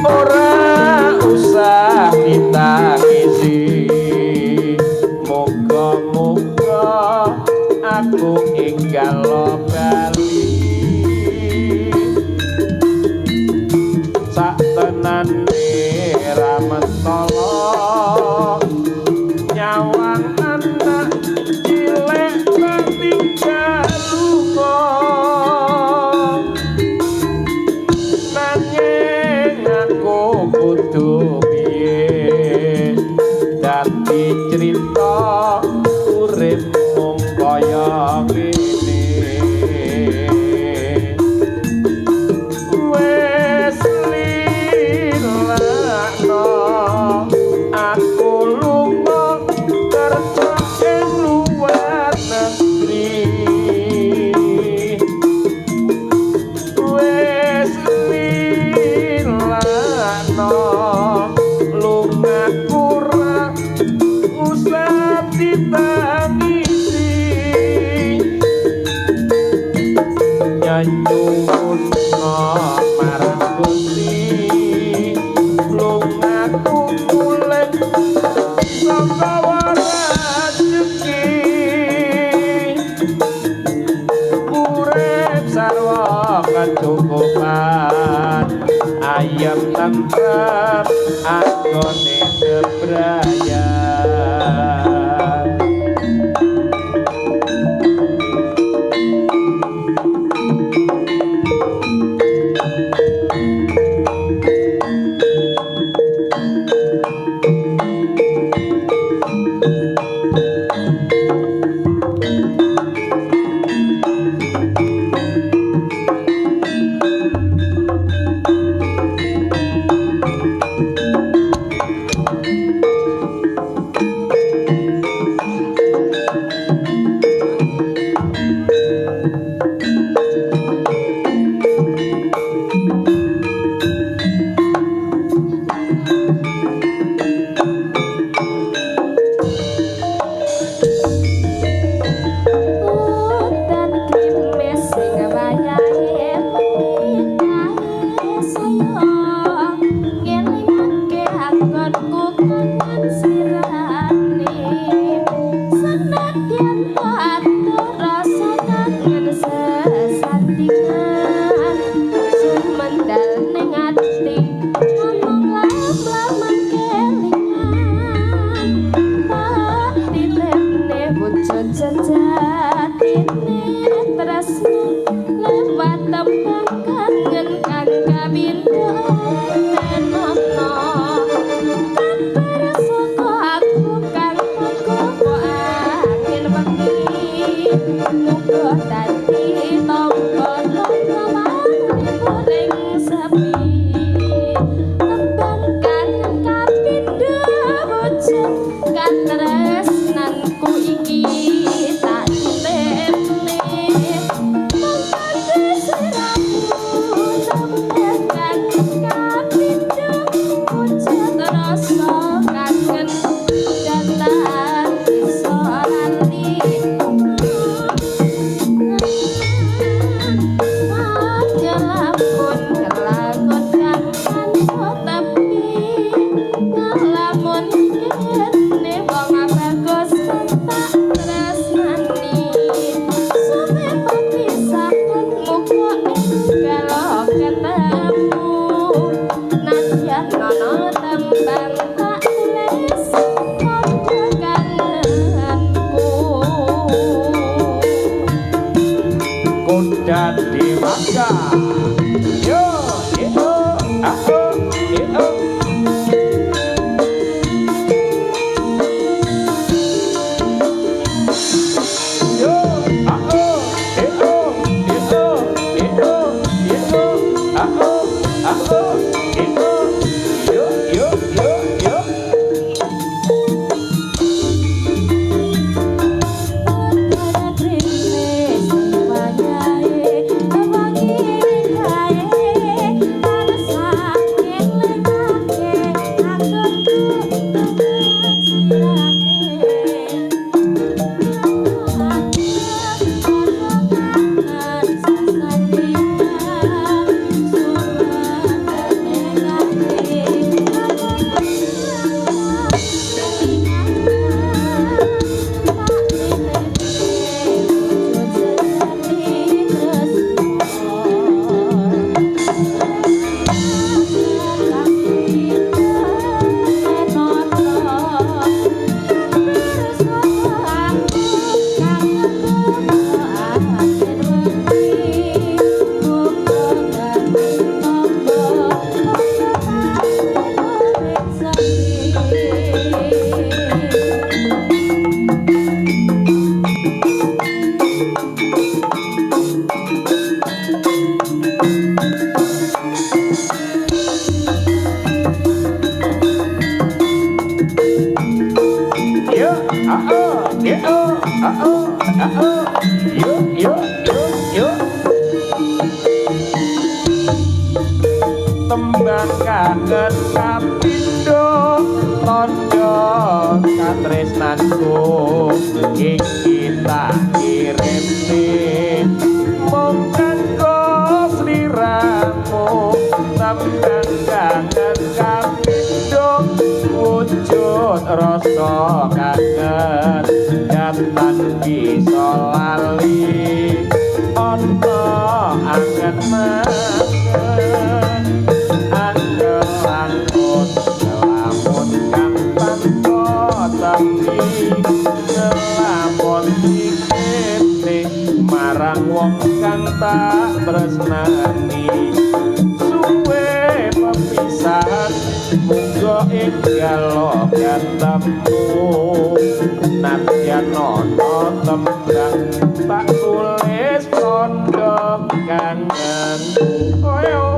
Ora usah ditangisi, muga-muga aku enggal bali. Sak tenane ra mentala nyawang anak cilik tinggal lunga, nanging aku kudu piye, dadi crita urip mung kaya ngene. Wis lilakno aku lunga kerja ing luar negeri, wis lilakno lungaku ra usah ditangisi, nyuwun marang Gusti lungaku mulih saka rejeki, urip sarwa kecukupan, ayem tentrem anggone bebrayan. Udan grimis sing wayahe wengi kae saya ngelingake anggonku kangen slirane, senadyan to atur rasa kangen sesandingan, sumendal ning ati ngomong lam-laman kelingan, tak titipne wujud sejatine tresno lewat tembang kangen kang kapindho tenono, kabar saka aku kang kanggo angin wengi, muga dadi tombo tombo lan sepi, tembang kangen kapindho wujud katresnanku iki tak titipne mangkane sliramu, tembang kangen kapindho wujud rasa kangen dan bisa lali. Ngelamun ngelakon kang kanca tepi, ngelamun kene wong bagus tak tresnani, suwe papisahan muga enggal ketemu, nadyan ana tembang tak tulis padha kangenku. Kuda Dewangga. Yo, yo, ah, oh, yo. Yo, ah, oh, yo, yo, yo, yo, ah, oh, ah, oh, yo, yo, yo, yo, yo. Udara grimis sing wayahe wengi kae tansah ngelingake anggonku kangen slirane, kangen sesandingan sumendal ning Kangen kapindo tondo katresnanku iki tak kirimne mung kanggo sliramu. Temen kangen kapindo wujud rasa kangen kapan bisa lali ana angen-angen angel-angel ngelamun kang tanpa tepi ngelamun dikene marang wong kang tak tresnani. Suwe pepisahan, muga enggal ketemu. Nadyan ana tembang tak tulis tondo kangenku. Oyo.